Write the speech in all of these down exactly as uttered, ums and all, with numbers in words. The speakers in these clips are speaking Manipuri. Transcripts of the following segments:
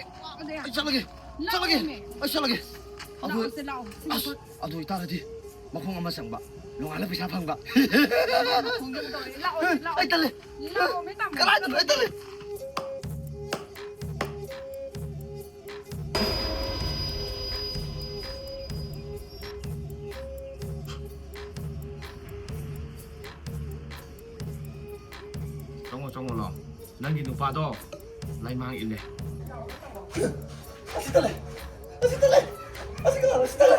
ꯑꯩ ꯆꯠꯂꯒꯦ, ꯆꯠꯂꯒꯦ, ꯂꯥꯛꯑꯣꯃꯦ꯫ ꯑꯩ ꯆꯠꯂꯒꯦ꯫ ꯑꯗꯨ, ꯂꯥꯛꯑꯣꯁꯦ, ꯂꯥꯛꯑꯣ꯫ ꯁꯤ ꯑꯁ, ꯃꯈꯣꯏ ꯑꯗꯨ ꯑꯣꯏꯇꯥꯔꯗꯤ ꯃꯈꯣꯡ ꯑꯃ ꯆꯪꯕ, ꯅꯣꯡꯉꯥꯜꯂ ꯄꯩꯁꯥ ꯐꯪꯕ꯫ ꯃꯈꯣꯡꯗ ꯇꯧꯔꯦ꯫ ꯂꯥꯛꯑꯣꯁꯦ, ꯂꯥꯛꯑꯣ꯫ ꯑꯩ ꯇꯜꯂꯦ꯫ ꯂꯥꯛꯑꯣꯃꯦ, ꯇꯥꯃꯣ꯫ ꯀꯗꯥꯏꯗꯅꯣ? ꯑꯩ ꯇꯜꯂꯦ꯫ ꯆꯪꯉꯣ, ꯆꯪꯉꯣ, ꯂꯥꯎ꯫ ꯅꯪꯒꯤ ꯅꯨꯄꯥꯗꯣ ꯂꯩꯃꯥꯡ ꯏꯜꯂꯦ꯫ ꯑꯁꯤ ꯇꯜꯂꯦ꯫ ꯑꯁꯤ ꯇꯜꯂꯦ꯫ ꯑꯁꯤ ꯀꯅꯥꯅꯣ? ꯑꯁꯤ ꯇꯜꯂꯦ꯫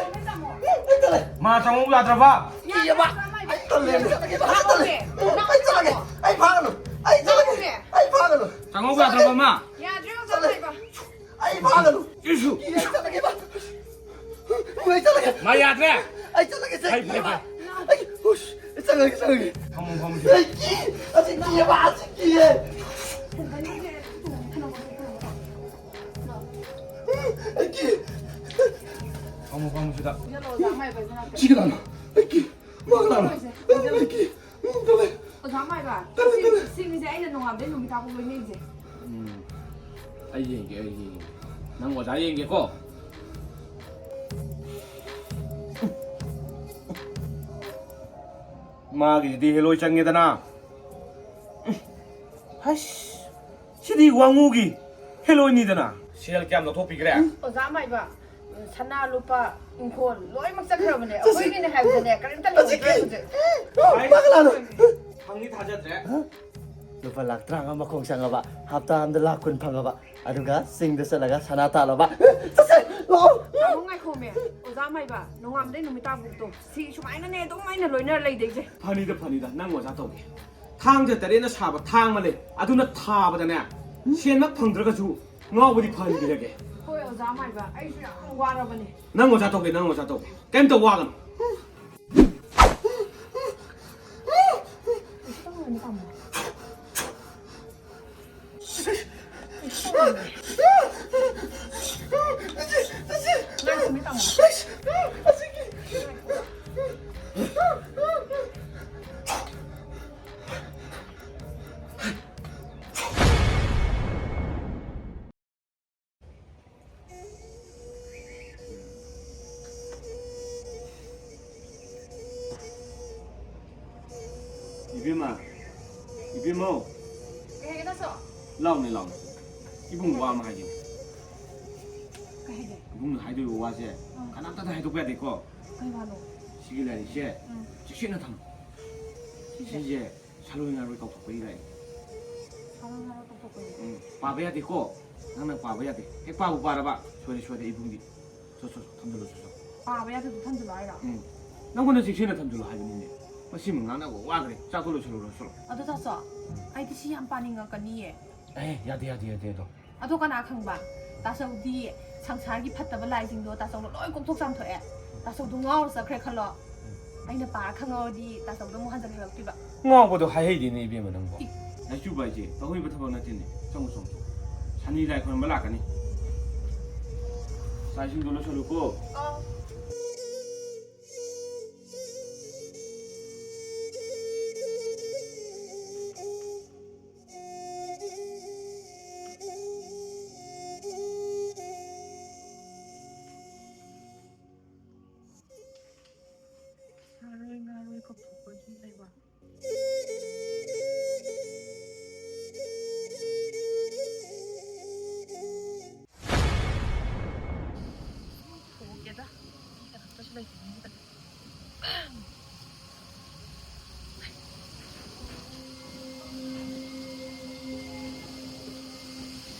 ꯑꯩ ꯇꯜꯂꯦ꯫ ꯃꯥ ꯆꯪꯉꯧ ꯌꯥꯗ꯭ꯔꯕ? ꯀꯤꯌꯦꯕ꯫ ꯑꯩ ꯇꯜꯂꯦ꯫ ꯑꯩ ꯇꯜꯂꯦ꯫ ꯑꯩ ꯆꯠꯂꯒꯦ꯫ ꯑꯩ ꯐꯥꯒꯅꯨ꯫ ꯑꯩ ꯆꯠꯂꯒꯦ꯫ ꯑꯩ ꯐꯥꯒꯅꯨ꯫ ꯆꯪꯉꯧ ꯌꯥꯗ꯭ꯔꯕ ꯃꯥ? ꯌꯥꯗ꯭ꯔꯦ, ꯑꯣꯖꯥ ꯂꯩꯕ꯫ ꯑꯩ ꯐꯥꯒꯅꯨ꯫ ꯏꯁꯨ꯫ ꯑꯩ ꯆꯠꯂꯒꯦꯕ꯫ ꯑꯩ ꯆꯠꯂꯒꯦ꯫ ꯃꯥ ꯌꯥꯗ꯭ꯔꯦ꯫ ꯑꯩ ꯆꯠꯂꯒꯦ, ꯁꯦ꯫ ꯐꯩ, ꯐꯩ, ꯐꯩ꯫ ꯑꯩ, ꯎꯁ, ꯑꯩ ꯆꯠꯂꯒꯦ, ꯆꯠꯂꯒꯦ꯫ ꯐꯝꯃꯣ, ꯐꯝꯃꯣ, ꯁꯤꯗ꯫ ꯑꯩ ꯀꯤ-, ꯑꯁꯤ ꯀꯤꯌꯦꯕ, ꯑꯁꯤ ꯀꯤꯌꯦ꯫ ꯑꯩ ꯀꯤ꯫ ꯐꯝꯃꯣ, ꯐꯝꯃꯣ, ꯁꯤꯗ꯫ ꯁꯤ ꯀꯅꯥꯅꯣ? ꯑꯩ ꯀꯤ꯫ ꯃꯥ ꯀꯅꯥꯅꯣ? ꯑꯩ ꯀꯤ꯫ ꯎꯝ, ꯇꯜꯂꯦ꯫ ꯑꯣꯖꯥ ꯃꯥꯏꯕ, ꯇꯜꯂꯦ, ꯁꯤ-, ꯇꯜꯂꯦ꯫ ꯁꯤꯡꯁꯦ ꯑꯩꯅ ꯅꯣꯡꯉꯥꯟꯕꯗꯩ ꯅꯨꯃꯤꯠ ꯇꯥꯐꯥꯎ ꯂꯣꯏꯅꯩꯁꯦ꯫ ꯎꯝ꯫ ꯑꯩ ꯌꯦꯡꯒꯦ, ꯑꯩ ꯌꯦꯡꯒꯦ꯫ ꯅꯪ ꯑꯣꯖꯥ ꯌꯦꯡꯒꯦꯀꯣ꯫ ꯃꯥꯒꯤꯁꯤꯗꯤ ꯍꯦꯂꯣꯏ ꯆꯪꯉꯦꯗꯅ꯫ ꯍꯩꯁ, ꯁꯤꯗꯤ ꯋꯥꯉꯨꯒꯤ ꯍꯦꯂꯣꯏꯅꯤꯗꯅ꯫ ꯁꯦꯜ ꯀꯌꯥꯝ ꯂꯧꯊꯣꯛꯄꯤꯈ꯭ꯔꯦ? ꯑꯣꯖꯥ ꯃꯥꯏꯕ, ꯁꯅꯥ ꯂꯨꯄꯥ, ꯏꯪꯈꯣꯜ ꯂꯣꯏꯅꯃꯛ ꯆꯠꯈ꯭ꯔꯕꯅꯦ꯫ ꯆꯠꯁꯤ꯫ ꯑꯩꯈꯣꯏꯒꯤꯅꯦ ꯍꯥꯏꯕꯗꯅꯦ, ꯀꯔꯤꯝꯇ ꯂꯩꯍꯧꯗ꯭ꯔꯦ ꯍꯧꯖꯤꯛ꯫ ꯃꯥ ꯀꯅꯥꯅꯣ? ꯐꯪꯅꯤ ꯊꯥꯖꯗ꯭ꯔꯦ꯫ ꯂꯨꯄꯥ ꯂꯥꯛ ꯇꯔꯥꯃꯉꯥ ꯃꯈꯣꯡ ꯆꯪꯉꯕ, ꯍꯞꯇꯥ ꯑꯃꯗ ꯂꯥꯛ ꯀꯨꯟ ꯐꯪꯉꯕ, ꯑꯗꯨꯒ ꯆꯤꯡꯗ ꯆꯠꯂꯒ ꯁꯅꯥ ꯇꯥꯜꯂꯕ꯫ ꯆꯠꯁꯦ, ꯂꯥꯛꯑꯣ꯫ ꯇꯥꯃꯣ ꯉꯥꯏꯈꯣꯃꯦ, ꯑꯣꯖꯥ ꯃꯥꯏꯕ, ꯅꯣꯡꯉꯥꯟꯕꯗꯩ ꯅꯨꯃꯤꯠ ꯇꯥꯕꯨꯛꯇꯣ ꯁꯤ ꯁꯨꯃꯥꯏꯅꯅꯦ ꯑꯗꯨꯝ ꯑꯩꯅ ꯂꯣꯏꯅꯔ ꯂꯩꯗꯣꯏꯁꯦ꯫ ꯐꯅꯤꯗ, ꯐꯅꯤꯗ, ꯅꯪ ꯑꯣꯖꯥ ꯇꯧꯒꯦ꯫ ꯊꯥꯡꯖ ꯇꯔꯦꯠꯅ ꯁꯥꯕ ꯊꯥꯡ ꯑꯃ ꯂꯩ, ꯑꯗꯨꯅ ꯊꯥꯕꯗꯅꯦ, ꯁꯦꯟꯃꯛ ꯐꯪꯗ꯭ꯔꯒꯁꯨ ꯉꯥꯎꯕꯗꯤ ꯐꯍꯟꯕꯤꯔꯒꯦ꯫ ꯍꯣꯏ, ꯑꯣꯖꯥ ꯃꯥꯏꯕ, ꯑꯩꯁꯨ ꯌꯥꯝ ꯋꯥꯔꯕꯅꯦ꯫ ꯅꯪ ꯑꯣꯖꯥ ꯇꯧꯒꯦ, ꯅꯪ ꯑꯣꯖꯥ ꯇꯧꯒꯦ꯫ ꯀꯩꯝꯇ ꯋꯥꯒꯅꯨ꯫ ꯏꯕꯦꯝꯃ, ꯏꯕꯦꯝꯃꯧ꯫ ꯀꯩ ꯍꯥꯏꯒꯦ, ꯇꯥꯆꯧ? ꯂꯥꯎꯅꯦ, ꯂꯥꯎꯅꯦ꯫ ꯏꯕꯨꯡ ꯋꯥ ꯑꯃ ꯍꯥꯏꯒꯦ꯫ ꯀꯩ ꯍꯥꯏꯒꯦ? ꯏꯕꯨꯡꯅ ꯍꯥꯏꯗꯣꯏꯕ ꯋꯥꯁꯦ ꯑꯥ꯫ ꯀꯅꯥꯝꯇꯗ ꯍꯥꯏꯗꯣꯛꯄ ꯌꯥꯗꯦꯀꯣ꯫ ꯀꯩ ꯋꯥꯅꯣ? ꯁꯤꯒꯤ ꯂꯥꯏꯔꯤꯛꯁꯦ ꯎꯝ꯫ ꯆꯦꯛꯁꯤꯟꯅ ꯊꯝꯃꯨ꯫ ꯁꯤꯁꯦ? ꯁꯤꯁꯦ ꯁꯥꯂꯣꯏ ꯉꯥꯔꯣꯏ ꯀꯥꯎꯊꯣꯛꯄꯒꯤ ꯂꯥꯏꯔꯤꯛ꯫ ꯁꯥꯂꯣꯏ ꯉꯥꯔꯣꯏ ꯀꯥꯎꯊꯣꯛꯄꯒꯤ? ꯎꯝ, ꯄꯥꯕ ꯌꯥꯗꯦꯀꯣ꯫ ꯅꯪꯅ ꯄꯥꯕ ꯌꯥꯗꯦ꯫ ꯍꯦꯛ ꯄꯥꯕꯨ ꯄꯥꯔꯕ ꯁꯣꯏꯔꯦ, ꯁꯣꯏꯔꯦ ꯏꯕꯨꯡꯗꯤ꯫ ꯁꯣ, ꯁꯣ, ꯁꯣ, ꯊꯝꯖꯜꯂꯣ, ꯁꯣ, ꯁꯣ꯫ ꯄꯥꯕ ꯌꯥꯗꯕꯗꯣ ꯊꯝꯖꯜꯂꯣ ꯍꯥꯏꯔꯣ? ꯎꯝ꯫ ꯅꯪꯉꯣꯟꯗ ꯆꯦꯛꯁꯤꯟꯅ ꯊꯝꯖꯜꯂꯣ ꯍꯥꯏꯕꯅꯤꯅꯦ꯫ ꯃꯁꯤꯃ ꯉꯥꯡꯅꯕ ꯋꯥꯈ꯭ꯔꯦ꯫ ꯆꯥꯛꯇꯣ ꯂꯣꯏꯁꯜꯂꯨꯔꯣ, ꯆꯠꯂꯣ꯫ ꯑꯗꯣ ꯇꯥꯆꯧ, ꯑꯩꯗꯤ ꯁꯤ ꯌꯥꯝ ꯄꯥꯅꯤꯡꯉꯛꯀꯅꯤꯌꯦ꯫ ꯑꯦ, ꯌꯥꯗꯦ, ꯌꯥꯗꯦ, ꯌꯥꯗꯦ ꯑꯗꯣ꯫ ꯑꯗꯣ ꯀꯅꯥ ꯈꯪꯕ? ꯇꯥꯆꯧꯗꯤ ꯁꯪꯁꯥꯔꯒꯤ ꯐꯠꯇꯕ ꯂꯥꯏꯁꯤꯡꯗꯣ ꯇꯥꯆꯧꯅ ꯂꯣꯏ ꯀꯣꯛꯊꯣꯛ ꯆꯥꯝꯊꯣꯛꯑꯦ꯫ ꯇꯥꯆꯧꯗꯣ ꯉꯥꯎꯔ ꯆꯠꯈ꯭ꯔꯦ ꯈꯜꯂꯣ꯫ ꯑꯩꯅ ꯄꯥꯔ ꯈꯪꯉꯛꯑꯗꯤ ꯇꯥꯆꯧꯗꯣ ꯑꯃꯨꯛ ꯍꯟꯖꯜꯍꯜꯂꯛꯇꯣꯏꯕ꯫ ꯉꯥꯎꯕꯗꯣ ꯍꯥꯏꯍꯩꯗꯦꯅꯦ ꯏꯕꯦꯝꯃ ꯅꯪꯕꯣ꯫ ꯏ- ꯂꯥꯏꯆꯨꯕ ꯍꯥꯏꯁꯦ ꯇꯧꯍꯩꯕ ꯊꯕꯛ ꯅꯠꯇꯦꯅꯦ꯫ ꯆꯪꯉꯨ, ꯆꯪꯉꯨ, ꯆꯪꯉꯨ꯫ ꯁꯅꯤ ꯂꯥꯏ ꯈꯨꯔꯨꯝꯕ ꯂꯥꯛꯀꯅꯤ꯫ ꯆꯥꯛ ꯏꯁꯤꯡꯗꯣ ꯂꯣꯏꯁꯜꯂꯨꯀꯣ꯫ ꯑꯥ꯫ ꯁꯥꯂꯣꯏ ꯉꯥꯔꯣꯏ ꯀꯥꯎꯊꯣꯛꯄꯒꯤ ꯂꯩꯕ꯫ ꯊꯣꯛꯑꯒꯦꯗ꯫ ꯃꯤ ꯀꯅꯥꯝꯇꯁꯨ ꯂꯩꯇꯦ꯫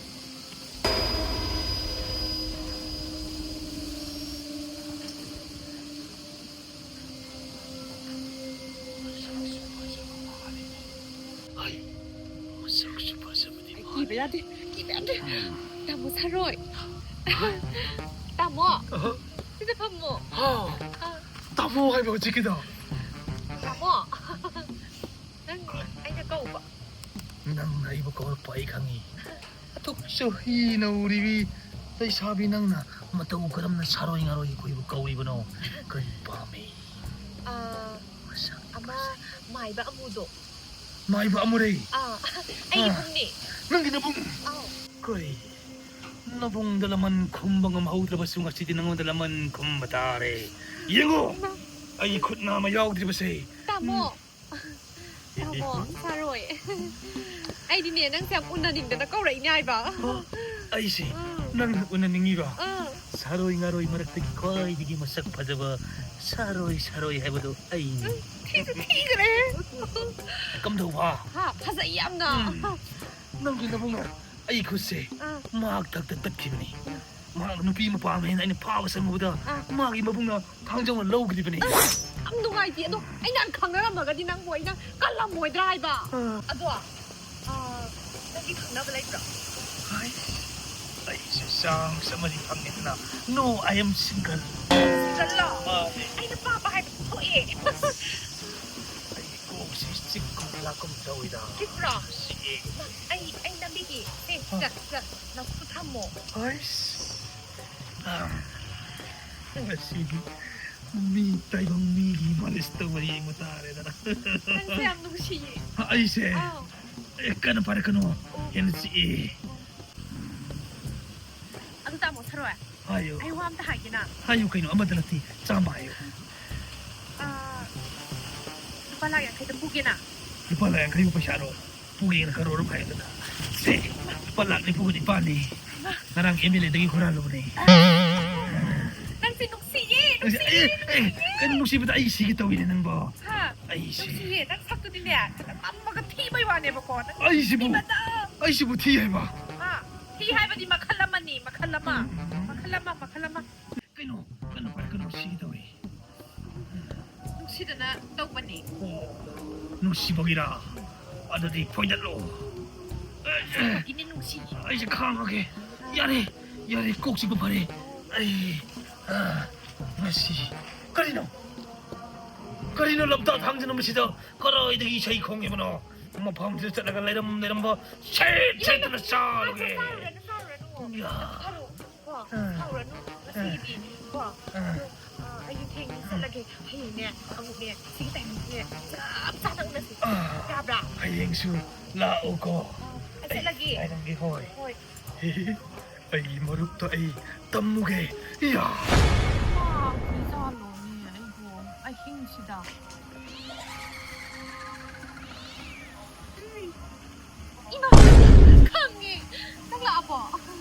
ꯃꯁꯛꯁꯨ ꯐꯖꯕ ꯃꯥꯜꯂꯤꯅꯦ꯫ ꯑꯩ, ꯃꯁꯛꯁꯨ ꯐꯖꯕꯗꯤ ꯃꯥꯜꯂꯤ꯫ ꯀꯤꯕ ꯌꯥꯗꯦ, ꯀꯤꯕ ꯌꯥꯗꯦ꯫ ꯎꯝ꯫ ꯇꯥꯃꯣ ꯁꯥꯔꯣꯏ꯫ ꯇꯥꯃꯣ, ꯑꯍ꯫ ꯁꯤꯗ ꯐꯝꯃꯣ꯫ ꯍꯥꯎ꯫ ꯑ꯫ ꯇꯥꯃꯣ ꯍꯥꯏꯕ ꯍꯧꯖꯤꯛꯀꯤꯗꯣ? ꯇꯥꯃꯣ꯫ ꯅꯪ ꯑꯩꯅ ꯀꯧꯕ꯫ ꯅꯪꯅ ꯑꯩꯕꯨ ꯀꯧꯔꯛꯄ ꯑꯩ ꯈꯪꯉꯤ꯫ ꯑꯗꯨꯛ ꯆꯍꯤ ꯅꯧꯔꯤꯕꯤ ꯂꯩꯁꯥꯕꯤ ꯅꯪꯅ ꯃꯇꯧ ꯀꯔꯝꯅ ꯁꯥꯔꯣꯏ ꯉꯥꯔꯣꯏ ꯑꯩꯈꯣꯏꯕꯨ ꯀꯧꯔꯤꯕꯅꯣ? ꯀꯔꯤ ꯄꯥꯝꯃꯤ? ꯑꯥ, ꯃꯁꯛ ꯑꯃ ꯐꯖꯩ꯫ ꯃꯥꯏꯕ ꯑꯃꯨꯗꯣ꯫ ꯃꯥꯏꯕ ꯑꯃꯨꯔꯩ? ꯑꯥ, ꯑꯩꯒꯤ ꯑꯥ꯫ ꯏꯕꯨꯡꯅꯦ꯫ ꯅꯪꯒꯤ ꯅꯕꯨꯡ? ꯑꯥꯎ꯫ ꯀꯔꯤ? ꯅꯕꯨꯡꯗ ꯂꯃꯟ ꯈꯨꯝꯕ ꯉꯝꯍꯧꯗ꯭ꯔꯕꯁꯨ ꯉꯁꯤꯗꯤ ꯅꯉꯣꯟꯗ ꯂꯃꯟ ꯈꯨꯝꯕ ꯇꯥꯔꯦ꯫ ꯌꯦꯡꯉꯣ, ꯏꯃꯥ꯫ ꯑꯩꯒꯤ ꯈꯨꯠ ꯅꯥꯝꯃ ꯌꯥꯎꯗ꯭ꯔꯤꯕꯁꯦ꯫ ꯇꯥꯃꯣ꯫ ꯎꯝ꯫ ꯇꯥꯃꯣ, ꯁꯥꯔꯣꯏ꯫ ꯑꯩꯗꯤꯅꯦ, ꯅꯪꯁꯦ ꯌꯥꯝ ꯎꯅꯅꯤꯡꯗꯅ ꯀꯧꯔꯛꯏꯅꯦ ꯍꯥꯏꯕ꯫ ꯑꯣ, ꯑꯩꯁꯦ ꯎꯝ꯫ ꯅꯪ ꯎꯅꯅꯤꯡꯉꯤꯔꯣ? ꯎꯝ꯫ ꯁꯥꯔꯣꯏ ꯉꯥꯔꯣꯏ ꯃꯔꯛꯇꯒꯤ ꯈ꯭ꯋꯥꯏꯗꯒꯤ ꯃꯁꯛ ꯐꯖꯕ ꯁꯥꯔꯣꯏ, ꯁꯥꯔꯣꯏ ꯍꯥꯏꯕꯗꯣ ꯑꯩꯅꯤ꯫ ꯎꯝ, ꯊꯤꯁꯨ ꯊꯤꯈ꯭ꯔꯦ꯫ ꯀꯝꯗꯧꯕ? ꯍꯥ, ꯐꯖꯩ ꯌꯥꯝꯅ꯫ ꯎꯝ꯫ ꯅꯪꯒꯤ ꯅꯕꯨꯡꯅ ꯑꯩ ꯈꯨꯠꯁꯦ ꯑꯥ꯫ ꯃꯍꯥꯛ ꯊꯛꯇ ꯇꯠꯈꯤꯕꯅꯤ꯫ ꯃꯍꯥꯛ ꯅꯨꯄꯤ ꯑꯃ ꯄꯥꯝꯃꯦꯅ ꯑꯩꯅ ꯐꯥꯕ ꯆꯪꯉꯨꯕꯗ ꯑꯥ꯫ ꯃꯥꯒꯤ ꯃꯕꯨꯡꯅ ꯊꯥꯡꯖꯧꯅ ꯂꯧꯈꯤꯕꯅꯤ꯫ ꯑꯁ, ꯌꯥꯝ ꯅꯨꯡꯉꯥꯏꯇꯦ꯫ ꯑꯗꯣ ꯑꯩꯅ ꯈꯪꯅꯔꯝꯃꯒꯗꯤ ꯅꯪꯕꯨ ꯑꯩꯅ ꯀꯜꯂꯝꯃꯣꯏꯗ꯭ꯔꯥ ꯍꯥꯏꯕ꯫ ꯑꯥ꯫ ꯑꯗꯣ, ꯑꯥ, ꯅꯪꯒꯤ ꯈꯪꯅꯕ ꯂꯩꯕ꯭ꯔꯣ? ꯍꯥꯏ, ꯑꯩꯁꯦ ꯆꯥꯟꯁ ꯑꯃꯗꯤ ꯐꯪꯉꯦꯗꯅ꯫ No, I am single. ꯁꯤꯡꯒꯜꯂꯣ? ꯃꯥꯅꯦ꯫ ꯑꯩꯅ ꯄꯥꯝꯕ ꯍꯥꯏꯕꯗꯨ ꯊꯣꯛꯑꯦ꯫ ꯑꯩꯒꯤ ꯀꯣꯛꯁꯤ ꯆꯤꯛꯀꯨꯝ ꯂꯥꯛꯀꯨꯝ ꯇꯧꯏꯗ꯫ ꯆꯤꯛꯄ꯭ꯔꯣ? ꯆꯤꯛꯑꯦ꯫ ꯑꯩ, ꯑꯩ ꯅꯝꯕꯤꯒꯦ꯫ ꯁꯦ, ꯑꯥ꯫ ꯆꯠ, ꯆꯠ, ꯅꯈꯨꯠ ꯊꯝꯃꯣ꯫ ꯍꯩꯁ꯫ ꯑꯥ꯫ ꯉꯁꯤꯗꯤ ꯃꯤ ꯇꯥꯏꯕꯪ ꯃꯤꯒꯤ ꯃꯥꯂꯤꯁ ꯇꯧꯕ ꯌꯦꯡꯕ ꯇꯥꯔꯦꯗꯅ꯫ ꯅꯪꯁꯦ ꯌꯥꯝ ꯅꯨꯡꯁꯤꯌꯦ꯫ ꯑꯩꯁꯦ? ꯑꯥꯎ꯫ ꯑꯦ, ꯀꯟꯅ ꯄꯥꯏꯔꯛꯀꯅꯨ꯫ ꯑꯣ꯫ ꯍꯦꯟꯅ ꯆꯤꯛꯑꯦ꯫ ꯑꯗꯨ ꯇꯥꯃꯣ ꯁꯥꯔꯣꯏ꯫ ꯍꯥꯏꯌꯨ꯫ ꯑꯩ ꯋꯥ ꯑꯝꯇ ꯍꯥꯏꯒꯦꯅ꯫ ꯍꯥꯏꯌꯨ ꯀꯩꯅꯣ, ꯑꯃꯗ ꯅꯠꯇꯦ, ꯆꯥꯝꯃ ꯍꯥꯏꯌꯨ꯫ ꯑꯥ, ꯂꯨꯄꯥ ꯂꯥꯛ ꯌꯥꯡꯈꯩꯗ ꯄꯨꯒꯦꯅ꯫ ꯂꯨꯄꯥ ꯂꯥꯛ ꯌꯥꯡꯈꯩꯕꯨ ꯄꯩꯁꯥꯔꯣ? ꯄꯨꯒꯦꯅ ꯀꯔꯣꯔ ꯑꯃ ꯍꯥꯏꯌꯨꯗꯅ꯫ ꯁꯦ, ꯂꯨꯄꯥ ꯂꯥꯛ ꯅꯤꯐꯨꯒ ꯅꯤꯄꯥꯟꯅꯤ꯫ ꯍꯩꯃꯥ꯫ ꯉꯔꯥꯡ ꯑꯦꯝ ꯑꯦꯜ ꯑꯦꯗꯒꯤ ꯍꯨꯔꯥꯜꯂꯨꯕꯅꯦ꯫ ꯅꯪꯁꯦ ꯅꯨꯡꯁꯤꯌꯦ, ꯅꯨꯡꯁꯤꯌꯦ, ꯑꯦ, ꯑꯦ, ꯅꯨꯡꯁꯤꯌꯦ꯫ ꯀꯩꯅꯣ ꯅꯨꯡꯁꯤꯕꯗ ꯑꯩ ꯁꯤꯒꯦ ꯇꯧꯋꯤꯅꯦ ꯅꯪꯕꯣ꯫ ꯍꯥ? ꯑꯩꯁꯦ꯫ ꯅꯨꯡꯁꯤꯌꯦ, ꯅꯪ ꯁꯛꯇꯨꯗꯤꯅꯦ, ꯈꯤꯇꯪ ꯅꯝꯃꯒ ꯊꯤꯕꯩ ꯋꯥꯅꯦꯕꯀꯣ꯫ ꯅꯪ ꯑꯩꯁꯤꯕꯨ, ꯊꯤꯕꯗ꯫ ꯑꯩꯁꯤꯕꯨ ꯊꯤ ꯍꯥꯏꯕ? ꯍꯥ? ꯊꯤ ꯍꯥꯏꯕꯗꯤ ꯃꯈꯜ ꯑꯃꯅꯤ, ꯃꯈꯜ ꯑꯃ꯫ ꯎꯝ꯫ ꯃꯈꯜ ꯑꯃ, ꯃꯈꯜ ꯑꯃ꯫ ꯀꯩꯅꯣ? ꯀꯟꯅ ꯄꯥꯏ, ꯀꯟꯅ ꯁꯤꯒꯦ ꯇꯧꯋꯤ꯫ ꯅꯨꯡꯁꯤꯗꯅ ꯇꯧꯕꯅꯤ꯫ ꯑꯣ, ꯅꯨꯡꯁꯤꯕꯒꯤꯔꯥ? ꯑꯗꯨꯗꯤ ꯐꯣꯏꯗꯠꯂꯣ꯫ ꯅꯨꯡꯁꯤꯕꯒꯤꯅꯤ, ꯅꯨꯡꯁꯤ꯫ ꯑꯩꯁꯦ ꯈꯥꯡꯉꯒꯦ꯫ ꯌꯥꯔꯦ, ꯌꯥꯔꯦ, ꯀꯣꯛ ꯆꯤꯛꯄ ꯐꯔꯦ꯫ ꯑꯩ, ꯑ, ꯉꯁꯤ, ꯀꯔꯤꯅꯣ? ꯀꯔꯤꯅꯣ ꯂꯝꯇꯥ ꯊꯥꯡꯖꯤꯟ ꯑꯃꯁꯤꯗ? ꯀꯗꯥꯏꯗꯒꯤ ꯏꯁꯩ ꯈꯣꯡꯉꯤꯕꯅꯣ? ꯃꯐꯝꯁꯤꯗ ꯆꯠꯂꯒ ꯂꯩꯔꯝ ꯂꯩꯔꯝꯕ ꯁꯦꯠ ꯁꯦꯠꯇꯅ ꯆꯥꯔꯨꯒꯦ꯫ ꯆꯥꯔꯨꯔꯅꯨ, ꯆꯥꯔꯨꯔꯅꯨ꯫ ꯌꯥ꯫ ꯐꯔꯣ꯫ ꯀꯣ, ꯑꯥ꯫ ꯁꯥꯎꯔꯅꯨ꯫ ꯉꯁꯤꯒꯤꯗꯤ, ꯀꯣ, ꯑꯥ꯫ ꯑꯗꯣ, ꯑꯥ, ꯑꯩꯁꯨ ꯊꯦꯡꯉꯦ, ꯆꯠꯂꯒꯦ꯫ ꯍꯌꯦꯡꯅꯦ, ꯑꯃꯨꯛꯅꯦ, ꯁꯤꯒꯤ ꯇꯥꯏꯃꯤꯡꯁꯦ ꯆꯞ ꯆꯥꯅ ꯎꯅꯁꯤ꯫ ꯑꯥ꯫ ꯌꯥꯕ꯭ꯔꯥ? ꯍꯌꯦꯡꯁꯨ ꯂꯥꯛꯎꯀꯣ꯫ ꯑꯥ, ꯑꯩ ꯆꯠꯂꯒꯦ꯫ ꯉꯥꯏꯔꯝꯒꯦ, ꯍꯣꯏ꯫ ꯍꯣꯏ꯫ ꯑꯩꯒꯤ ꯃꯔꯨꯞꯇ ꯑꯩ ꯇꯝꯃꯨꯒꯦ꯫ ꯌꯥ! ꯀꯔꯤꯖꯥꯠꯅꯣꯅꯦ ꯑꯩꯕꯨ ꯑꯍꯤꯡꯁꯤꯗ? ꯅꯪ ꯂꯥꯛꯑꯕꯣ?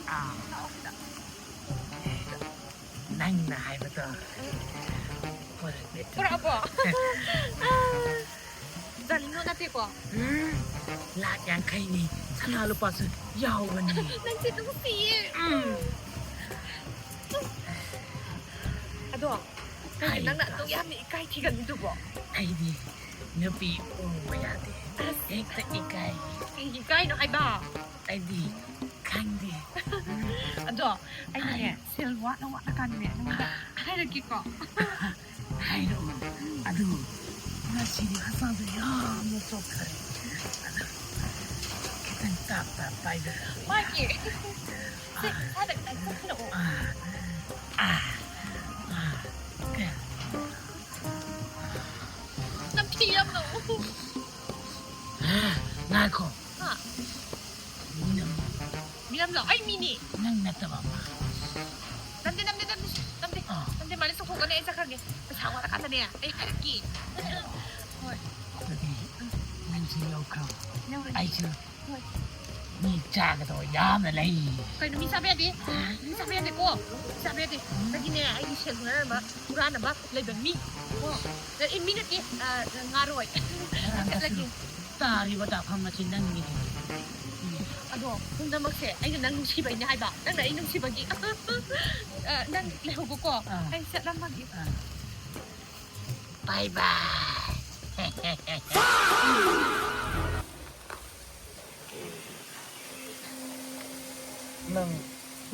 ꯑꯥ, ꯂꯥꯛꯑꯣ ꯁꯤꯗ꯫ ꯅꯪꯅ ꯍꯥꯏꯕꯗꯣ ꯄꯨꯔꯛꯑꯦ꯫ ꯄꯨꯔꯛꯑꯕꯣ? ꯖꯥꯂꯤꯅꯣ ꯅꯠꯇꯦꯀꯣ? ꯎꯝ, ꯂꯥꯛ ꯌꯥꯡꯈꯩꯅꯤ, ꯁꯅꯥ ꯂꯨꯄꯥꯁꯨ ꯌꯥꯎꯕꯅꯤ꯫ ꯅꯪꯁꯦ ꯅꯨꯡꯁꯤꯌꯦ꯫ ꯎꯝ, ꯑꯗꯣ ꯀꯩꯅꯣ ꯍꯥꯏꯌꯨ꯫ ꯅꯪꯅ ꯑꯗꯨꯛ ꯌꯥꯝꯅ ꯏꯀꯥꯏ ꯊꯤꯒꯜꯂꯤꯗꯨꯕꯣ? ꯑꯩꯗꯤ ꯅꯨꯄꯤ ꯎꯕ ꯌꯥꯗꯦ, ꯑꯁ, ꯍꯦꯛꯇ ꯏꯀꯥꯏ꯫ ꯀꯩꯒꯤ ꯏꯀꯥꯏꯅꯣ ꯍꯥꯏꯕ? ꯑꯩꯗꯤ ꯈꯪꯗꯦ꯫ ꯑꯗꯣ ꯑꯩꯅꯅꯦ, ꯁꯦꯜ ꯋꯥꯠꯅ ꯋꯥꯠꯅ ꯀꯥꯟꯗꯅꯦ ꯅꯪꯉꯣꯟꯗ ꯍꯥꯏꯔꯛꯀꯦꯀꯣ꯫ ꯍꯥꯏꯔꯛꯑꯣ꯫ ꯑꯗꯨ ꯉꯁꯤꯗꯤ ꯍꯛꯆꯥꯡꯁꯨ ꯌꯥꯝꯅ ꯆꯣꯛꯊꯔꯦ꯫ ꯑꯗꯨ ꯈꯤꯇꯪ ꯇꯥꯞ ꯇꯥꯞ ꯄꯥꯏꯕꯤꯔꯛꯑꯣ꯫ ꯃꯥꯒꯤ ꯁꯦ, ꯏꯁꯥꯗ ꯈꯤꯇꯪ ꯆꯣꯛꯊꯔꯛꯑꯣ꯫ ꯑꯥ, ꯑꯥ, ꯑꯥ, ꯀꯌꯥ? ꯅꯝꯊꯤ ꯌꯥꯝꯅ꯫ ꯉꯥꯏꯈꯣ꯫ ꯍꯥ? ꯃꯤꯅꯝ, ꯃꯤꯅꯝꯂꯣ? ꯑꯩ ꯃꯤꯅꯤ꯫ ꯅꯪ ꯅꯠꯇꯕ ꯑꯃ꯫ ꯅꯝꯗꯦ, ꯅꯝꯗꯦ, ꯅꯝꯗꯦ, ꯅꯝꯗꯦ꯫ ꯑꯥ꯫ ꯅꯝꯗꯦ, ꯃꯥꯅꯦ, ꯆꯠꯈꯣꯛꯀꯅꯤ, ꯑꯩ ꯆꯠꯈ꯭ꯔꯒꯦ꯫ ꯄꯩꯁꯥ ꯋꯥꯠꯂꯀꯥꯟꯗꯅꯦ, ꯑꯩ ꯍꯥꯏꯔꯛꯀꯦ꯫ ꯍꯣꯏ꯫ ꯑꯗꯨꯗꯤ ꯅꯪꯁꯨ ꯌꯧꯈ꯭ꯔꯣ꯫ ꯌꯧꯔꯒꯦ꯫ ꯑꯩꯁꯨ ꯍꯣꯏ꯫ ꯃꯤ ꯆꯥꯒꯗꯧꯕ ꯌꯥꯝꯅ ꯂꯩ꯫ ꯀꯩꯅꯣ, ꯃꯤ ꯆꯥꯕ ꯌꯥꯗꯦ? ꯃꯤ ꯆꯥꯕ ꯌꯥꯗꯦꯀꯣ? ꯃꯤ ꯆꯥꯕ ꯌꯥꯗꯦ꯫ ꯅꯪꯒꯤꯅꯦ, ꯑꯩꯒꯤ ꯁꯦꯜ ꯍꯨꯔꯥꯟꯕ, ꯍꯨꯔꯥꯟꯅꯕ ꯂꯩꯕ ꯃꯤ꯫ ꯀꯣ? ꯑꯦ, ꯃꯤ ꯅꯠꯇꯦ, ꯑ, ꯉꯥꯔꯣꯏ꯫ ꯆꯠꯂꯒꯦ꯫ ꯇꯥꯔꯤꯕ ꯇꯥꯐꯝ ꯑꯁꯤ ꯅꯪꯒꯤꯅꯤ꯫ ꯑꯗꯣ ꯄꯨꯝꯅꯃꯛꯁꯦ ꯑꯩꯅ ꯅꯪ ꯅꯨꯡꯁꯤꯕꯩꯅꯦ ꯍꯥꯏꯕ꯫ ꯅꯪꯅ ꯑꯩ ꯅꯨꯡꯁꯤꯕꯒꯤ꯫ ꯑ, ꯅꯪ ꯂꯩꯍꯧꯕꯀꯣ꯫ ꯑꯥ꯫ ꯑꯩ ꯆꯠꯂꯝꯃꯒꯦ꯫ ꯑꯥ꯫ Bye bye꯫ ꯅꯪ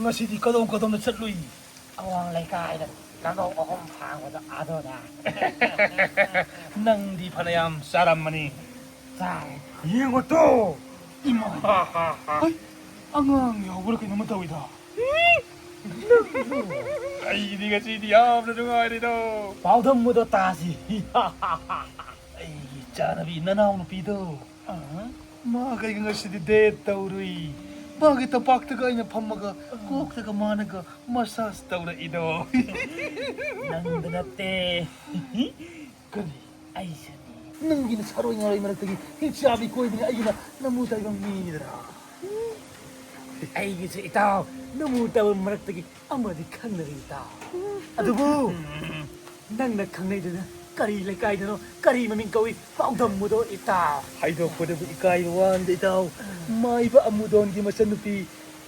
ꯉꯁꯤꯗꯤ ꯀꯗꯣꯝ ꯀꯗꯣꯝꯗ ꯆꯠꯂꯨꯏ? ꯑꯋꯥꯡ ꯂꯩꯀꯥꯏꯗ ꯂꯝꯂꯧ ꯑꯍꯨꯝ ꯐꯥꯡꯕꯗꯣ ꯑꯗꯨꯗ꯫ ꯅꯪꯗꯤ ꯐꯅꯌꯥꯝ ꯆꯥꯔꯝꯃꯅꯤ꯫ ꯆꯥꯔꯦ꯫ ꯌꯦꯡꯉꯣ ꯇꯣ! ꯏꯃꯥ! ꯍꯩ! ꯑꯉꯥꯡ ꯌꯥꯎꯕ꯭ꯔꯥ ꯀꯩꯅꯣꯝꯃ ꯇꯧꯏꯗ꯫ ꯑꯩꯗꯤ ꯉꯁꯤꯗꯤ ꯌꯥꯝꯅ ꯅꯨꯡꯉꯥꯏꯔꯦꯗꯣ꯫ ꯄꯥꯎꯗꯝ ꯑꯗꯣ ꯇꯥꯁꯤ꯫ ꯑꯩꯒꯤ ꯏꯆꯥꯅꯕꯤ ꯅꯅꯥꯎ ꯅꯨꯄꯤꯗꯣ꯫ ꯑꯥ? ꯃꯥꯒ ꯑꯩꯒ ꯉꯁꯤꯗꯤ date ꯇꯧꯔꯨꯏ꯫ ꯃꯥꯒꯤ ꯇꯝꯄꯥꯛꯇꯒ ꯑꯩꯅ ꯐꯝꯃꯒ ꯀꯣꯛꯇꯒ ꯃꯥꯅꯒ massage ꯇꯧꯔꯛꯏꯗꯣ꯫ ꯅꯪꯗ ꯅꯠꯇꯦ꯫ ꯀꯔꯤ? ꯑꯩꯁꯨꯅꯤ꯫ ꯅꯪꯒꯤꯅ ꯁꯥꯔꯣꯏ ꯉꯥꯔꯣꯏ ꯃꯔꯛꯇꯒꯤ ꯍꯤꯡꯆꯥꯕꯤ ꯀꯣꯏꯕꯅꯤ, ꯑꯩꯒꯤꯅ ꯅꯃꯨ ꯇꯥꯏꯕꯪ ꯃꯤꯅꯤꯗꯅ꯫ ꯑꯩꯒꯤꯁꯨ ꯏꯇꯥꯎ ꯅꯃꯨ ꯇꯥꯕ ꯃꯔꯛꯇꯒꯤ ꯑꯃꯗꯤ ꯈꯪꯅꯔꯦ ꯏꯇꯥꯎ꯫ ꯑꯗꯨꯕꯨ ꯅꯪꯅ ꯈꯪꯅꯩꯗꯨꯅ ꯀꯔꯤ ꯂꯩꯀꯥꯏꯗꯅꯣ, ꯀꯔꯤ ꯃꯃꯤꯡ ꯀꯧꯏ? ꯄꯥꯎꯗꯝꯃꯨꯗꯣ ꯏꯇꯥꯎ꯫ ꯍꯥꯏꯗꯣꯛꯄꯗꯕꯨ ꯏꯀꯥꯏꯕ ꯋꯥꯅꯤꯗ ꯏꯇꯥꯎ꯫ ꯃꯥꯏꯕ ꯑꯃꯨꯗꯣꯟꯒꯤ ꯃꯆꯟꯅꯨꯄꯤ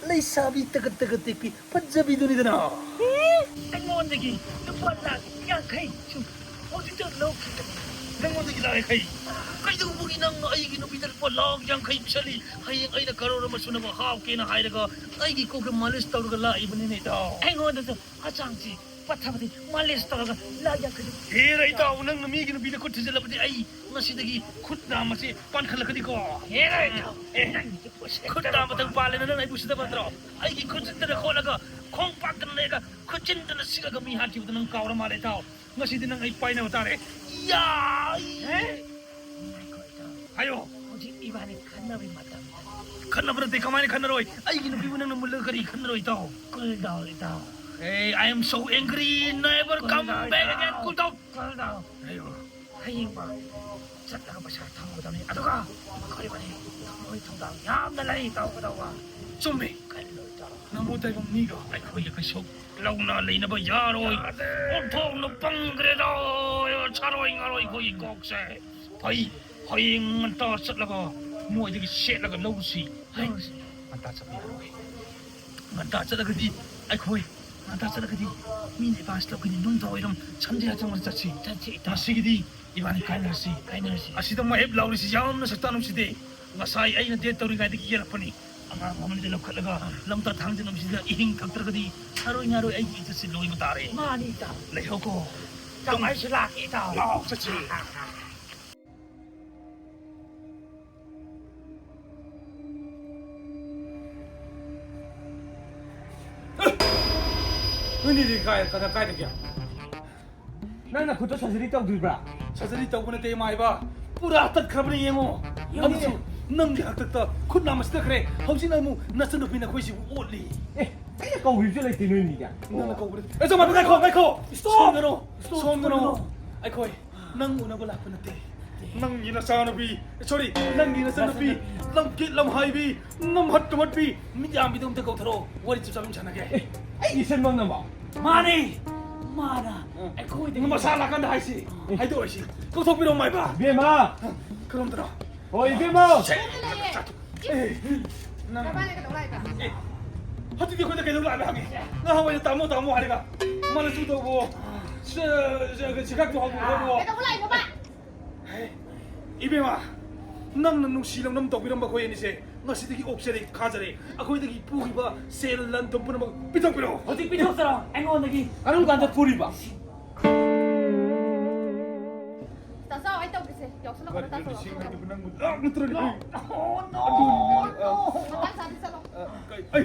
ꯂꯩꯁꯥꯕꯤ ꯇꯒꯠ ꯇꯒꯠ ꯇꯦꯛꯄꯤ ꯐꯖꯕꯤꯗꯨꯅꯤꯗꯅ꯫ ꯑꯩꯉꯣꯟꯗꯒꯤ ꯂꯨꯄꯥ ꯂꯥꯛ ꯌꯥꯡꯈꯩ ꯁꯨ ꯍꯧꯖꯤꯛꯇ ꯂꯧꯈꯤꯕꯅꯤ꯫ ꯅꯪꯉꯣꯟꯗꯒꯤ ꯂꯥꯛ ꯌꯥꯡꯈꯩ? ꯀꯩꯗꯧꯕꯒꯤ ꯅꯪꯅ ꯑꯩꯒꯤ ꯅꯨꯄꯤꯗ ꯂꯨꯄꯥ ꯂꯥꯛ ꯌꯥꯡꯈꯩ ꯄꯤꯁꯜꯂꯤ? ꯍꯌꯦꯡ ꯑꯩꯅ ꯀꯔꯣꯔ ꯑꯃ ꯁꯨꯅꯕ ꯍꯥꯞꯀꯦꯅ ꯍꯥꯏꯔꯒ ꯑꯩꯒꯤ ꯀꯣꯛꯇ ꯃꯥꯂꯤꯁ ꯇꯧꯔꯒ ꯂꯥꯛꯏꯕꯅꯤꯅꯦ ꯏꯇꯥꯎ꯫ ꯑꯩꯉꯣꯟꯗꯁꯨ ꯍꯛꯆꯥꯡꯁꯤ ꯄꯠꯊꯕꯗꯤ ꯃꯥꯂꯤꯁ ꯇꯧꯔꯒ ꯂꯥꯛ ꯌꯥꯡꯈꯩꯗꯨ꯫ ꯍꯦꯔꯥ ꯏꯇꯥꯎ, ꯅꯪꯅ ꯃꯤꯒꯤ ꯅꯨꯄꯤꯗ ꯈꯨꯠ ꯊꯤꯖꯤꯜꯂꯕꯗꯤ ꯑꯩ ꯉꯁꯤꯗꯒꯤ ꯈꯨꯠ ꯅꯥꯝꯃꯁꯤ ꯄꯥꯟꯈꯠꯂꯛꯀꯅꯤꯀꯣ꯫ ꯍꯦꯔꯥ ꯏꯇꯥꯎ, ꯑꯦ, ꯅꯪꯒꯤꯁꯦ ꯄꯣꯠꯁꯦ ꯈꯨꯠ ꯅꯥꯝꯃꯇꯪ ꯄꯥꯜꯂꯦꯅ ꯅꯪꯅ ꯑꯩꯕꯨ ꯁꯤꯗꯕ ꯅꯠꯇ꯭ꯔꯣ? ꯑꯩꯒꯤ ꯈꯨꯠꯁꯤꯗꯅ ꯈꯣꯠꯂꯒ ꯈꯣꯡ ꯄꯥꯛꯇꯅ ꯂꯩꯔꯒ ꯈꯨꯠꯆꯤꯟꯗꯅ ꯁꯤꯛꯑꯒ ꯃꯤ ꯍꯥꯠꯈꯤꯕꯗꯣ ꯅꯪ ꯀꯥꯎꯔ ꯃꯥꯜꯂꯦ ꯏꯇꯥꯎ꯫ ꯉꯁꯤꯗꯤ ꯅꯪ ꯑꯩ ꯄꯥꯏꯅꯕ ꯇꯥꯔꯦ꯫ ꯌꯥ! ꯍꯦ? ꯉꯥꯏꯈꯣ ꯏꯇꯥꯎ꯫ ꯍꯥꯏꯌꯣ꯫ ꯍꯧꯖꯤꯛ ꯏꯕꯥꯅꯤ ꯈꯟꯅꯕꯒꯤ ꯃꯇꯝ ꯅꯠꯇꯦ꯫ ꯈꯟꯅꯕ ꯅꯠꯇꯦ, ꯀꯃꯥꯏꯅ ꯈꯟꯅꯔꯣꯏ? ꯑꯩꯒꯤ ꯅꯨꯄꯤꯕꯨ ꯅꯪꯅ ꯃꯨꯜꯂꯒ ꯀꯔꯤ ꯈꯟꯅꯔꯣꯏ ꯏꯇꯥꯎ? Cool down ꯏꯇꯥꯎ꯫ Hey, I am so angry, never come back again, cool down꯫ Cool down꯫ ꯍꯥꯏꯌꯣ꯫ ꯍꯌꯦꯡ ꯃꯥ ꯆꯠꯂꯒ ꯄꯩꯁꯥ ꯊꯝꯒꯗꯕꯅꯤ꯫ ꯑꯗꯨꯒ ꯑꯩꯈꯣꯏ ꯃꯅꯤ ꯊꯝꯃꯣꯏ ꯊꯧꯗꯥꯡ ꯌꯥꯝꯅ ꯂꯩ ꯇꯧꯒꯗꯧꯕ꯫ ꯆꯨꯝꯃꯤ꯫ ꯀꯜꯂꯣꯏ ꯇꯧꯔꯣ꯫ ꯅꯃꯨ ꯇꯥꯏꯕꯪ ꯃꯤꯒ ꯑꯩꯈꯣꯏꯒ ꯀꯩꯁꯨ ꯂꯧꯅ ꯂꯩꯅꯕ ꯌꯥꯔꯣꯏ꯫ ꯌꯥꯗꯦ꯫ ꯑꯣꯟꯊꯣꯛꯅ ꯄꯪꯈ꯭ꯔꯦꯗ꯫ ꯁꯥꯔꯣꯏ ꯉꯥꯔꯣꯏ ꯑꯩꯈꯣꯏꯒꯤ ꯀꯣꯛꯁꯦ꯫ ꯐꯩ, ꯍꯌꯦꯡ ꯉꯟꯇꯥ ꯆꯠꯂꯒ ꯃꯣꯏꯗꯒꯤ ꯁꯦꯠꯂꯒ ꯂꯧꯔꯨꯁꯤ꯫ ꯍꯩ, ꯂꯧꯔꯨꯁꯤ꯫ ꯉꯟꯇꯥ ꯆꯠꯄ ꯌꯥꯔꯣꯏ꯫ ꯉꯟꯇꯥ ꯆꯠꯂꯒꯗꯤ ꯑꯩꯈꯣꯏ, ꯉꯟꯇꯥ ꯆꯠꯂꯒꯗꯤ ꯃꯤꯅ ꯑꯦꯗꯚꯥꯟꯁ ꯂꯧꯈꯤꯅꯤ꯫ ꯅꯨꯡꯗꯥꯡ ꯋꯥꯏꯔꯝ ꯁꯟꯙ꯭ꯌꯥ ꯆꯪꯕꯗ ꯆꯠꯁꯤ꯫ ꯆꯠꯁꯤ, ꯏꯇꯥꯎ꯫ ꯉꯁꯤꯒꯤꯗꯤ ꯏꯕꯥꯅꯤ ꯀꯥꯏꯅꯔꯁꯤ꯫ ꯀꯥꯏꯅꯔꯁꯤ꯫ ꯑꯁꯤꯗ ꯃꯍꯦꯞ ꯂꯥꯎꯔꯤꯁꯤ ꯌꯥꯝꯅ ꯁꯛꯇꯥꯛ ꯅꯨꯡꯁꯤꯗꯦ꯫ ꯉꯁꯥꯏ ꯑꯩꯅ ꯗꯦꯠ ꯇꯧꯔꯤꯉꯩꯗꯒꯤ ꯌꯦꯜꯂꯛꯄꯅꯤ꯫ ꯑꯉꯥꯡ ꯑꯃꯅꯤꯗ ꯂꯧꯈꯠꯂꯒ ꯂꯝꯇꯥ ꯊꯥꯡꯖꯤꯟꯅꯕꯁꯤꯗ ꯏꯍꯤꯡ ꯊꯛꯇ꯭ꯔꯒꯗꯤ ꯁꯥꯔꯣꯏ ꯉꯥꯔꯣꯏ ꯑꯩꯒꯤ ꯏꯖꯠꯁꯤ ꯂꯣꯏꯕ ꯇꯥꯔꯦ꯫ ꯃꯥꯅꯤ, ꯏꯇꯥꯎ꯫ ꯂꯩꯍꯧꯀꯣ꯫ ꯏꯇꯥꯎ, ꯑꯩꯁꯨ ꯂꯥꯛꯀꯦ, ꯏꯇꯥꯎ꯫ ꯂꯥꯛꯑꯣ, ꯆꯠꯁꯤ꯫ ꯅꯣꯏꯅꯤꯗꯤ ꯀꯥꯏ-, ꯀꯗꯥ-, ꯀꯥꯏꯗꯒꯤ? ꯅꯪ ꯅꯈꯨꯠꯇꯣ ꯁꯔꯖꯔꯤ ꯇꯧꯗ꯭ꯔꯤꯕ꯭ꯔꯥ? ꯁꯔꯖꯔꯤ ꯇꯧꯕ ꯅꯠꯇꯦ, ꯏꯃꯥ ꯏꯕ꯫ ꯄꯨꯔꯥ ꯇꯠꯈ꯭ꯔꯕꯅꯦ, ꯌꯦꯡꯉꯣ꯫ ꯌꯦꯡꯉꯦ꯫ ꯑꯗꯨꯁꯨ ꯅꯪꯒꯤ ꯍꯥꯛꯇꯛꯇ ꯈꯨꯠ ꯅꯥꯝꯃ ꯁꯤꯗꯈ꯭ꯔꯦ꯫ ꯍꯧꯖꯤꯛꯅ ꯑꯃꯨꯛ ꯅꯆꯟꯅꯨꯄꯤꯅ ꯑꯩꯈꯣꯏꯁꯤꯕꯨ ꯑꯣꯠꯂꯤ꯫ ꯑꯦ, ꯑꯩꯅ ꯀꯧꯕꯤꯕꯁꯨ ꯂꯩꯇꯦ ꯅꯣꯏꯅꯤꯗꯤ꯫ ꯅꯪꯅ ꯀꯧꯕ ꯅꯠꯇꯦ꯫ ꯑꯦ, ꯆꯃꯥꯄ, ꯉꯥꯏꯈꯣ, ꯉꯥꯏꯈꯣ꯫ Stop! ꯁꯣꯝꯗꯅꯣ, stop, ꯁꯣꯝꯗꯅꯣ꯫ ꯁꯣꯝꯗꯅꯣ꯫ ꯑꯩꯈꯣꯏ ꯅꯪ ꯎꯅꯕ ꯂꯥꯛꯄ ꯅꯠꯇꯦ, ꯅꯪꯒꯤ ꯅꯆꯥꯅꯨꯄꯤ, ꯁꯣꯔꯤ, ꯅꯪꯒꯤ ꯅꯆꯥꯅꯨꯄꯤ, ꯅꯆꯥꯅꯨꯄꯤ꯫ ꯂꯝꯀꯦꯠ ꯂꯝꯍꯥꯏꯕꯤ, ꯅꯝꯍꯠ ꯇꯨꯝꯍꯠꯄꯤ, ꯃꯤꯠ ꯌꯥꯝꯕꯤꯗꯣ ꯑꯝꯇ ꯀꯧꯊꯣꯔꯛꯑꯣ, ꯋꯥꯔꯤ ꯆꯞ ꯆꯥꯕ ꯑꯃ ꯁꯥꯟꯅꯒꯦ꯫ ꯑꯦ, ꯑꯩ ꯏꯆꯟꯃꯛꯅꯕ? ꯃꯥꯅꯦ, ꯃꯥꯅ ꯑ, ꯑꯩꯈꯣꯏꯗꯒꯤ ꯃꯁꯥ ꯂꯥꯛꯀꯥꯟꯗ ꯍꯥꯏꯁꯤ, ꯍꯥꯏꯗꯣꯛꯑꯁꯤ, ꯀꯧꯊꯣꯛꯄꯤꯔꯣ ꯃꯥꯏꯕ꯫ ꯏꯕꯦꯝꯃ! ꯀꯔꯝꯗꯅꯣ? ꯍꯣꯏ, ꯏꯕꯦꯝꯃ! ꯑꯦ, ꯅꯪ, ꯅꯕꯥꯅꯤ ꯀꯩꯗꯧ ꯂꯥꯛꯏꯕ? ꯑꯦ, ꯍꯧꯖꯤꯛꯇꯤ ꯑꯩꯈꯣꯏꯗ ꯀꯩꯗꯧ ꯂꯥꯛꯏꯕ ꯍꯪꯉꯤ? ꯉꯍꯥꯟꯋꯥꯏꯗ ꯇꯥꯃꯣ, ꯇꯥꯃꯣ ꯍꯥꯏꯔꯒ, ꯃꯥꯅ ꯆꯨ ꯇꯧꯕꯣ, ꯁ-, ꯁ-, ꯁꯤꯈꯥꯛꯇꯣ ꯍꯪꯉꯣ, ꯍꯪꯉꯣ꯫ ꯀꯩꯗꯧꯕ ꯂꯥꯛꯏꯅꯣꯕ? ꯍꯦ, ꯏꯕꯦꯝꯃ, ꯅꯪꯅ ꯅꯨꯡꯁꯤ ꯂꯧꯅꯝ ꯇꯧꯕꯤꯔꯝꯕ ꯑꯩꯈꯣꯏ ꯑꯅꯤꯁꯦ ꯉꯁꯤꯗꯒꯤ ꯑꯣꯛꯆꯔꯦ, ꯈꯥꯖꯔꯦ꯫ ꯑꯩꯈꯣꯏꯗꯒꯤ ꯄꯨꯈꯤꯕ ꯁꯦꯜ ꯂꯟ ꯊꯨꯝ ꯄꯨꯝꯅꯃꯛ ꯄꯤꯊꯣꯛꯄꯤꯔꯛꯑꯣ꯫ ꯍꯧꯖꯤꯛ ꯄꯤꯊꯣꯛꯆꯔꯣ, ꯑꯩꯉꯣꯟꯗꯒꯤ꯫ ꯀꯔꯝ ꯀꯥꯟꯗ ꯄꯨꯔꯤꯕ? ꯇꯥꯖꯥꯎ, ꯑꯩ ꯇꯧꯒꯦꯁꯦ꯫ ꯌꯥꯎꯁꯜꯂꯛꯀꯅꯨ, ꯀꯔꯤꯅꯣ ꯇꯥꯖꯥꯎ, ꯂꯤꯁꯤꯡ ꯌꯥꯎꯁꯜꯂꯛꯀꯅꯨ꯫ ꯑꯅꯤꯕꯨ ꯅꯪꯕꯨ ꯂꯥꯛ ꯅꯠꯇ꯭ꯔꯣ? ꯑꯣ, no, ꯑꯗꯨꯅꯤꯅꯦ, ꯑ, no. ꯃꯇꯥꯡ ꯆꯥꯗꯦ, ꯆꯠꯂꯣ꯫ ꯑ, ꯀꯩ, ꯑꯩ,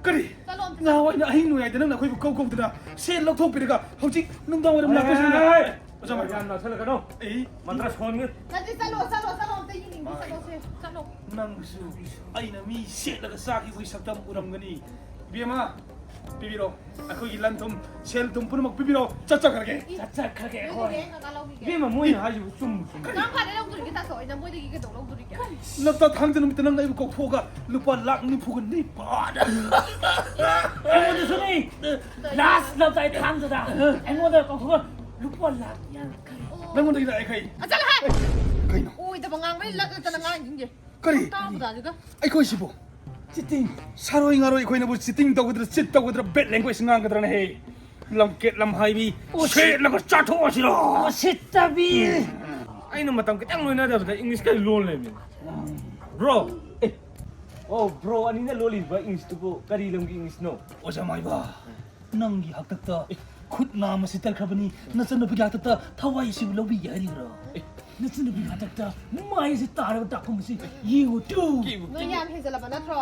ꯀꯔꯤ? ꯆꯠꯂꯣ, ꯑꯝꯇ ꯉꯍꯥꯟꯋꯥꯏꯅ ꯑꯍꯤꯡ ꯅꯣꯡꯌꯥꯏꯗ ꯅꯪꯅ ꯑꯩꯈꯣꯏꯕꯨ ꯀꯧ ꯀꯧꯗꯅ ꯁꯦꯜ ꯂꯧꯊꯣꯛꯄꯤꯔꯒ ꯍꯧꯖꯤꯛ ꯅꯨꯡꯗꯥꯡ ꯋꯥꯏꯔꯝ ꯂꯥꯛꯄꯁꯤꯅ꯫ ꯍꯦ, ꯍꯦ, ꯍꯦ, ꯍꯦ꯫ ꯑꯣꯖꯥ ꯃꯥꯏꯕ꯫ ꯌꯥꯝ ꯂꯥꯛꯁꯜꯂꯛꯀꯅꯣ꯫ ꯑꯩ ꯃꯟꯇ꯭ꯔ ꯁꯣꯟꯒꯦ꯫ ꯅꯠꯇꯦ, ꯆꯠꯂꯣ, ꯆꯠꯂꯣ, ꯆꯠꯂꯣ, ꯑꯝꯇ ꯌꯦꯡꯅꯤꯡꯗꯦ, ꯆꯠꯂꯣꯁꯦ, ꯆꯠꯂꯣ꯫ ꯅꯪꯁꯨ ꯑꯩꯅ ꯃꯤ ꯁꯦꯠꯂꯒ ꯆꯥꯈꯤꯕꯒꯤ ꯁꯛꯇꯝ ꯎꯔꯝꯒꯅꯤ꯫ ꯏꯕꯦꯝꯃ, ꯄꯤꯕꯤꯔꯣ꯫ ꯑꯩꯈꯣꯏꯒꯤ ꯂꯟ ꯊꯨꯝ, ꯁꯦꯜ ꯊꯨꯝ ꯄꯨꯝꯅꯃꯛ ꯄꯤꯕꯤꯔꯣ꯫ ꯆꯠꯆꯈ꯭ꯔꯒꯦ꯫ ꯆꯠꯆꯈ꯭ꯔꯒꯦ ꯑꯩꯈꯣꯏ꯫ ꯅꯣꯏꯗꯒꯤ ꯑꯩ ꯀꯀꯥ ꯂꯧꯈꯤꯒꯦ꯫ ꯏꯕꯦꯝꯃ, ꯃꯣꯏꯅ ꯍꯥꯏꯁꯤꯕꯨ ꯆꯨꯝꯕꯨ ꯆꯨꯝꯃꯤ꯫ ꯀꯔꯝ ꯀꯥꯟꯗ ꯂꯧꯗꯣꯔꯤꯒꯦ, ꯇꯥꯆꯧ? ꯑꯩꯅ ꯃꯣꯏꯗꯒꯤ ꯀꯩꯗꯧ ꯂꯧꯗꯣꯔꯤꯒꯦ? ꯂꯝꯇꯥ ꯊꯥꯡꯖ ꯅꯨꯃꯤꯠꯇ ꯅꯪꯅ ꯑꯩꯕꯨ ꯀꯧꯊꯣꯛꯑꯒ ꯂꯨꯄꯥ ꯂꯥꯛ ꯅꯤꯐꯨꯒ ꯅꯤꯄꯥꯟ꯫ ꯑꯩꯉꯣꯟꯗꯁꯨꯅꯤ꯫ ꯂꯥꯁ ꯂꯝꯇꯥ ꯊꯥꯡꯖꯗ ꯑꯩꯉꯣꯟꯗ ꯀꯧꯊꯣꯛꯑꯒ ꯂꯨꯄꯥ ꯂꯥꯛ ꯌꯥꯡꯈꯩ꯫ ꯅꯪꯉꯣꯟꯗꯒꯤ ꯂꯥꯛꯑꯦ ꯈꯩ꯫ ꯑ, ꯆꯠꯂꯣꯍꯦ! ꯀꯩꯅꯣ? ꯑꯣꯏꯗꯕ ꯉꯥꯡꯕꯩ ꯂꯠ ꯂꯠꯇꯅ ꯉꯥꯡꯉꯤꯁꯤꯡꯁꯦ꯫ ꯀꯔꯤ? ꯇꯥꯕꯗ ꯑꯗꯨꯗ꯫ ꯑꯩꯈꯣꯏꯁꯤꯕꯨ? Cheating꯫ ꯁꯥꯔꯣꯏ ꯉꯥꯔꯣꯏ ꯑꯩꯈꯣꯏꯅꯕꯨ cheating ꯇꯧꯒꯗ꯭ꯔꯥ, cheat ꯇꯧꯒꯗ꯭ꯔꯥ, bad language ꯉꯥꯡꯒꯗ꯭ꯔꯥꯅ ꯍꯦ? ꯂꯝꯀꯦꯠ ꯂꯝꯍꯥꯏꯕꯤ, ꯁꯦꯠꯂꯒ ꯆꯥꯊꯣꯛꯑꯁꯤꯔꯣ? ꯎꯁꯤꯠꯇꯕꯤ! ꯑꯩꯅ ꯃꯇꯝ ꯈꯤꯇꯪ ꯂꯣꯏꯅꯗꯕꯗ English ꯀ ꯂꯣꯟ ꯂꯩꯔꯝꯃꯤ꯫ Bro! ꯑꯦ, ꯑꯣ, bro ꯑꯅꯤꯅ ꯂꯣꯜꯂꯤꯕ English ꯇꯨꯕꯨ ꯀꯔꯤ ꯂꯝꯒꯤ English ꯅꯣ? ꯑꯣꯖꯥ ꯃꯥꯏꯕ, ꯅꯪꯒꯤ ꯍꯥꯛꯇꯛꯇ ꯈꯨꯠ ꯅꯥꯝ ꯑꯁꯤ ꯇꯠꯈ꯭ꯔꯕꯅꯤ, ꯅꯆꯟꯅꯨꯄꯤꯒꯤ ꯍꯥꯛꯇꯛꯇ ꯊꯋꯥꯏ ꯑꯁꯤꯕꯨ ꯂꯧꯕꯤꯒꯦ ꯍꯥꯏꯔꯤꯕ꯭ꯔꯣ? ꯑꯦ꯫ ꯅꯆꯟꯅꯨꯄꯤꯒꯤ ꯍꯥꯛꯇꯛꯇ ꯃꯥꯏ ꯑꯁꯤ ꯇꯥꯔꯒ ꯗꯥꯛꯐꯝ ꯑꯁꯤ ꯌꯦꯡꯉꯨ ꯇꯨ꯫ ꯅꯣꯏ ꯌꯥꯝ ꯍꯦꯟꯖꯜꯂꯕ ꯅꯠꯇ꯭ꯔꯣ?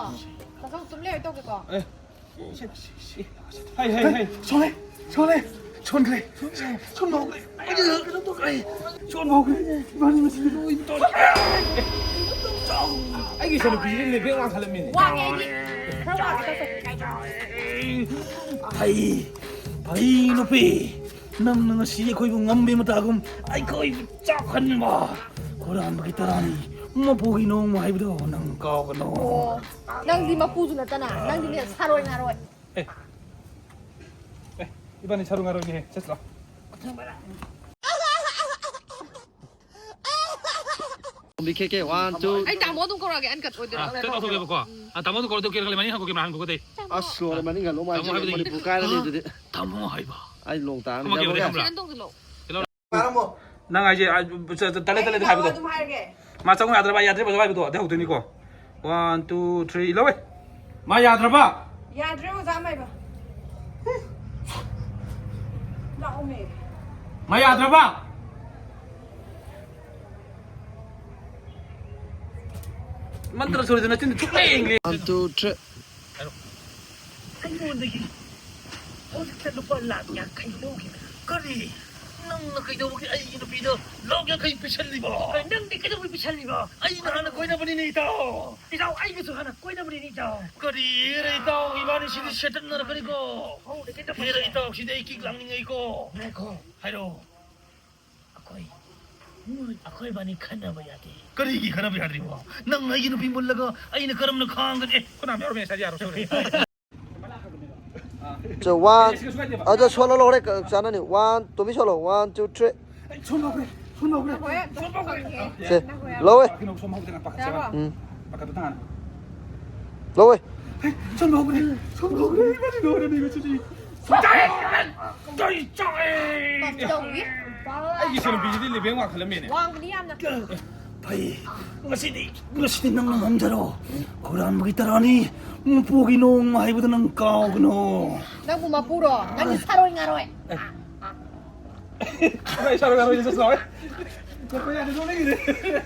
ꯇꯥꯆꯧ, ꯇꯨꯝ ꯂꯩꯔ ꯇꯧꯒꯦꯀꯣ꯫ ꯑꯦ꯫ ꯍꯩ, ꯍꯩ, ꯍꯩ꯫ ꯁꯣꯜꯂꯦ, ꯁꯣꯜꯂꯦ, ꯁꯣꯟꯈ꯭ꯔꯦ, ꯁꯣꯟꯕ ꯍꯧꯈ꯭ꯔꯦ꯫ ꯑꯩ ꯀꯩꯅꯣ ꯇꯧꯈ꯭ꯔꯦ꯫ ꯁꯣꯟꯕ ꯍꯧꯈ꯭ꯔꯦ꯫ ꯏꯕꯥꯅꯤ ꯃꯁꯤꯗꯤ ꯂꯣꯏ ꯇꯧꯔꯦ꯫ ꯑꯩꯒꯤ ꯏꯆꯟꯅꯨꯄꯤꯁꯤꯅ ꯂꯦꯕꯦꯜ ꯋꯥꯡꯈꯠꯂꯝꯃꯤꯅꯦ꯫ ꯋꯥꯡꯉꯦ ꯑꯩꯗꯤ꯫ ꯈꯔ ꯋꯥꯡꯉꯦ ꯇꯥꯆꯧ꯫ ꯐꯩ, ꯐꯩ ꯅꯨꯄꯤ꯫ ꯅꯪꯅ ꯉꯁꯤ ꯑꯩꯈꯣꯏꯕꯨ ꯉꯝꯕꯤ ꯃꯇꯥꯒꯨꯝ ꯑꯩꯈꯣꯏꯕꯨ ꯆꯥꯎꯍꯟꯕ꯫ ꯍꯨꯔꯥꯟꯕꯒꯤ ꯇꯔꯥꯅꯤ, ꯃꯄꯨꯒꯤ ꯅꯣꯡꯃ ꯍꯥꯏꯕꯗꯣ ꯅꯪ ꯀꯥꯎꯒꯅꯨ꯫ ꯑꯣ, ꯅꯪꯗꯤ ꯃꯄꯨꯁꯨ ꯅꯠꯇꯅ, ꯅꯪꯗꯤꯅꯦ ꯁꯥꯔꯣꯏ ꯉꯥꯔꯣꯏ꯫ ꯑꯦ, ꯑꯦ, ꯏꯕꯥꯅꯤ ꯁꯥꯔꯣꯏ ꯉꯥꯔꯣꯏꯅꯦꯍꯦ, ꯆꯠꯂꯣ꯫ ꯕꯤ ꯀꯦ ꯀꯦ, one, two. ꯑꯩ ꯇꯥꯃꯣ ꯑꯗꯨꯝ ꯀꯧꯔꯛꯑꯒꯦ ꯑꯟꯀꯠ ꯑꯣꯏꯗꯣꯏꯔꯥ? ꯀꯩꯅꯣ ꯇꯧꯒꯦꯕꯀꯣ꯫ ꯇꯥꯃꯣꯗꯣ ꯀꯧꯔꯗꯤ ꯀꯦꯔꯒ ꯂꯩꯃꯅꯤ ꯍꯪꯒꯣ ꯀꯦꯃꯦꯔꯥ ꯍꯪꯒꯣ ꯀꯗꯩ꯫ ꯑꯁ, ꯂꯣꯏꯔꯦ, ꯃꯅꯤꯡ ꯍꯜꯂꯣ, ꯃꯥꯏꯁꯦ ꯇꯥꯃꯣ ꯍꯥꯏꯕꯗꯤ ꯃꯅꯤꯄꯨꯔ ꯀꯥꯏꯔꯅꯤ ꯑꯗꯨꯗꯤ꯫ ꯇꯥꯃꯣ ꯍꯥꯏꯕ꯫ ꯑꯩ ꯂꯣꯡ ꯇꯥꯔꯅꯤ꯫ ꯈꯨꯝꯃꯛꯀꯦ, ꯌꯥꯕ꯭ꯔꯣ? ꯈꯨꯝꯃꯛꯀꯦ꯫ ꯁꯤꯗ ꯇꯣꯡꯁꯤꯜꯂꯣ꯫ ꯅꯪ ꯍꯥꯏꯁꯦ ꯇꯠꯂꯦ ꯇꯠꯂꯦ ꯍꯥꯏꯕꯗꯣ꯫ ꯑꯗꯨꯝ ꯍꯥꯏꯔꯒꯦ꯫ ꯃꯥ ꯆꯪꯉꯨ ꯌꯥꯗ꯭ꯔꯕ, ꯌꯥꯗ꯭ꯔꯦꯕ ꯍꯥꯏꯕꯗꯣ ꯑꯗꯩ ꯍꯧꯗꯣꯏꯅꯤꯀꯣ꯫ One, two, three, ꯂꯧꯋꯦ꯫ ꯃꯥ ꯌꯥꯗ꯭ꯔꯕ꯫ ꯌꯥꯗ꯭ꯔꯦ ꯑꯣꯖꯥ ꯃꯥꯏꯕ꯫ ꯂꯥꯛꯑꯣꯃꯦ꯫ ꯃꯥ ꯌꯥꯗ꯭ꯔꯕ꯫ ꯃꯟꯇ꯭ꯔ ꯁꯨꯔꯗꯅ ꯆꯤꯟ ꯆꯨꯞꯂꯦ ꯌꯦꯡꯂꯦ꯫ One, two, three. ꯑꯩꯉꯣꯟꯗꯒꯤ ꯍꯧꯖꯤꯛꯇ ꯂꯨꯄꯥ ꯂꯥꯛ ꯌꯥꯡꯈꯩ ꯂꯧꯈꯤꯕ꯫ ꯀꯔꯤ? ꯅꯪꯅ ꯀꯩꯗꯧꯕꯒꯤ ꯑꯩꯒꯤ ꯅꯨꯄꯤꯗ ꯂꯥꯛ ꯌꯥꯡꯈꯩ ꯄꯤꯁꯜꯂꯤꯕ? ꯀꯔꯤ, ꯅꯪꯗꯤ ꯀꯩꯗꯧꯕꯒꯤ ꯄꯤꯁꯜꯂꯤꯕ? ꯑꯩꯅ ꯍꯥꯟꯅ ꯀꯣꯏꯅꯕꯅꯤꯅꯦ ꯏꯇꯥꯎ꯫ ꯏꯇꯥꯎ, ꯑꯩꯒꯤꯁꯨ ꯍꯥꯟꯅ ꯀꯣꯏꯅꯕꯅꯤꯅꯦ ꯏꯇꯥꯎ꯫ ꯀꯔꯤ ꯍꯦꯔ ꯏꯇꯥꯎ, ꯏꯕꯥꯅꯤ ꯁꯤꯗꯤ ꯁꯦꯠꯇꯠꯅꯔꯛꯀꯅꯤꯀꯣ꯫ ꯍꯧꯅ ꯀꯩꯗꯧꯕ? ꯍꯦꯔ ꯏꯇꯥꯎ, ꯁꯤꯗꯤ ꯑꯩ ꯀꯤꯛ ꯂꯥꯡꯅꯤꯡꯉꯩꯀꯣ꯫ ꯉꯥꯏꯈꯣ꯫ ꯍꯥꯏꯔꯛꯑꯣ꯫ ꯑꯩꯈꯣꯏ, ꯑꯩꯈꯣꯏ ꯏꯕꯥꯅꯤ ꯈꯟꯅꯕ ꯌꯥꯗꯦ꯫ ꯀꯔꯤꯒꯤ ꯈꯟꯅꯕ ꯌꯥꯗ꯭ꯔꯤꯕꯣ? ꯅꯪ ꯑꯩꯒꯤ ꯅꯨꯄꯤ ꯃꯨꯜꯂꯒ ꯑꯩꯅ ꯀꯔꯝꯅ ꯈꯥꯡꯒꯅꯤ? ꯑꯦ, ꯈꯨꯅꯥꯝ ꯌꯥꯎꯔꯝꯃꯦ, ꯁꯥꯏꯗ ꯌꯥꯔꯣ, ꯁꯣꯏꯔꯦ꯫ So, one. ꯑꯗꯣ ꯁꯣꯂꯣ ꯂꯧꯔꯦ, ꯀ-, ꯆꯥꯅꯅꯤ꯫ One, ꯇꯣꯝꯕꯤ ꯁꯣꯂꯣ꯫ One, two, three. ꯑꯩ ꯁꯣꯝ ꯍꯧꯈ꯭ꯔꯦ, ꯁꯣꯝ ꯍꯧꯈ꯭ꯔꯦ꯫ ꯍꯣꯏ, ꯁꯣꯝ ꯍꯧꯈ꯭ꯔꯦ꯫ ꯁꯦ, ꯂꯧꯋꯦ꯫ ꯀꯩꯅꯣ ꯁꯣꯝ ꯍꯧꯈ꯭ꯔꯦ, ꯄꯥꯈꯠꯆꯕ꯫ ꯌꯥꯔꯕꯣ? ꯎꯝ. ꯄꯥꯈꯠꯄ ꯇꯥꯅ꯫ ꯂꯧꯋꯦ꯫ ꯁꯣꯝ ꯍꯧꯈ꯭ꯔꯦ, ꯁꯣꯝ ꯍꯧꯈ꯭ꯔꯦ꯫ ꯏꯕꯥꯅꯤ ꯂꯣꯏꯔꯅꯤ ꯉꯁꯤꯗꯤ꯫ ꯆꯥꯛꯑꯦ! ꯀꯔꯤ ꯆꯥꯛꯑꯦ! ꯀꯝꯗꯧꯏ? ꯑꯩꯒꯤ ꯁꯦꯜꯐꯤꯁꯤꯗꯤ ꯂꯦꯕꯦꯜ ꯋꯥꯡꯈꯠꯂꯝꯃꯦꯅꯦ꯫ ꯋꯥꯡꯕꯅꯤ ꯌꯥꯝꯅ꯫ ꯐꯩ꯫ ꯉꯁꯤꯗꯤ, ꯉꯁꯤꯗꯤ ꯅꯪꯅ ꯉꯝꯖꯔꯣ꯫ ꯍꯨꯔꯥꯟꯕꯒꯤ ꯇꯔꯥꯅꯤ, ꯃꯄꯨꯒꯤ ꯅꯣꯡꯃ ꯍꯥꯏꯕꯗꯨ ꯅꯪ ꯀꯥꯎꯒꯅꯨ꯫ ꯅꯪꯕꯨ ꯃꯄꯨꯔꯣ? ꯅꯪꯗꯤ ꯁꯥꯔꯣꯏ ꯉꯥꯔꯣꯏ꯫ ꯑꯩ ꯁꯥꯔꯣꯏ ꯉꯥꯔꯣꯏ ꯆꯠꯁꯤ ꯂꯥꯎꯋꯦ꯫ ꯆꯠꯄ ꯌꯥꯗꯦ, ꯅꯣꯛꯅꯤꯡꯉꯤꯅꯦ꯫